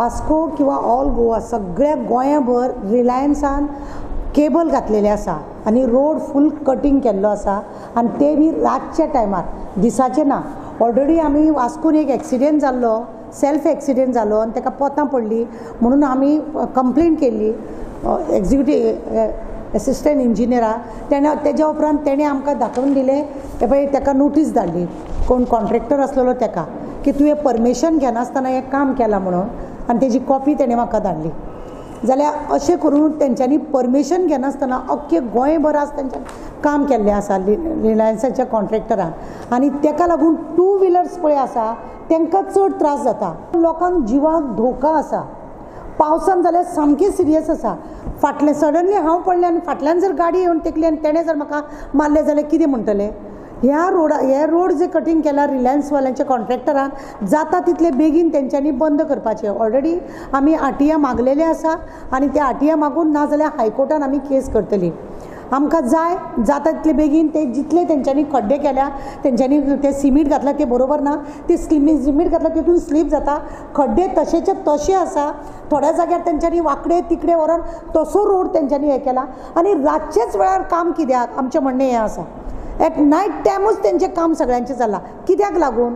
वास्को किंवा ऑल गोवा सगळ्या गोंयाभर रिलायन्सान केबल घातलेले आसा आनी रोड फूल कटींग केल्लो आसा आनी ते बी रातच्या टायमार, दिसाचे ना. ऑलरेडी आमी वास्कोन एक एक्सिडेंट जाल्लो, सेल्फ एक्सिडेंट जालो आनी ताका पोतां पडली म्हणून आमी कंप्लेन केल्ली एक्झिक्युटीव एसिस्टंट इंजिनियरा. तेणें तेज्या उपरांत तेणें आमकां दाखोवन दिलें ते पळय ताका नोटीस धाडली कोण कॉन्ट्रॅक्टर आसलेलो ताका की तुवें परमिशन घेनासतना हें काम केलां म्हणून, आनी तेजी कॉपी तेणें म्हाका धाडली. जाल्यार अशें करून तेंच्यांनी परमिशन घेनासतना अख्खे गोंयभर आज तेंच्यांनी काम केल्लें आसा रिलायन्साच्या कॉन्ट्रॅक्टरान, आनी तेका लागून टू व्हिलर्स पळय आसा तांकां चड त्रास जाता, लोकांक जिवाक धोका आसा. पावसान जाल्यार सामकें सिरियस आसा. फाटलें सडनली हांव पडलें आनी फाटल्यान जर गाडी येवन तेकली आनी तेणें जर म्हाका मारलें जाल्यार कितें म्हणटलें? ह्या रोडा हे रोड जे कटींग केला रिलायन्सवाल्यांच्या कॉन्ट्रॅक्टरान जाता तितले बेगीन तेंच्यांनी बंद करपाचें. ऑलरेडी आमी आरटीआय मागलेले आसा आनी ते आरटीआय मागून ना जाल्यार हायकोर्टान आमी केस करतली. आमकां जाय जाता तितले बेगीन ते जितले तेंच्यांनी खड्डे केल्या, तेंच्यांनी ते सिमीट घातला ते बरोबर ना, ते सिमीट घातला तितून स्लीप जाता, खड्डे तशेचे तशे आसा. थोड्या जाग्यार तेंच्यांनी वांकडे तिकडे व्हरोन तसो रोड तेंच्यांनी हें केला आनी रातचेच वेळार काम कित्याक? आमचें म्हणणें हें आसा, एट नायट टायमूच तेंचें काम सगळ्यांचें चल्लां कित्याक लागून?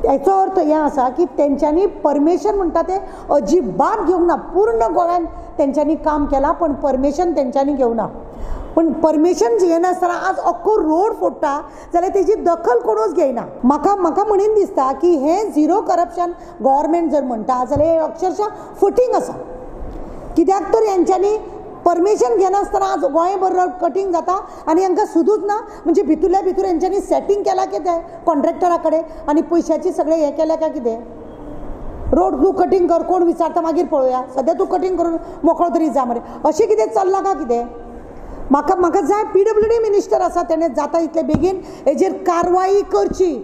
हेचो अर्थ हें आसा की तेंच्यांनी परमिशन म्हणटा तें अजिबात घेवंक ना. पूर्ण गोंयांत तेंच्यांनी काम केलां पण परमिशन तेंच्यांनी घेवंक ना. पण परमिशन घेनासतना आज अख्खो रोड फोडटा जाल्यार तेजी दखल कोणूच घेयना. म्हाका म्हाका म्हणीन दिसता की हें झिरो करप्शन गव्हर्मेंट जर म्हणटा जाल्यार हें अक्षरशः फटींग आसा. कित्याक तर हेंच्यांनी परमिशन घेनासतना आज गोंयभर रोड कटींग जाता आनी हांकां सुदूच ना. म्हणजे भितूरल्या भितूर हेंच्यांनी सेटींग केलां कितें कॉन्ट्रॅक्टरा कडेन आनी पयशाची सगळें हें केलें काय कितें? रोड तूं कटींग कर, कोण विचारता मागीर पळोवया, सद्या तूं कटींग करून मोकळो तरी जा मरे, अशें कितें चल्लां काय कितें? म्हाका म्हाका जाय PWD minister आसा तेणें जाता तितले बेगीन हेजेर कारवाई करची.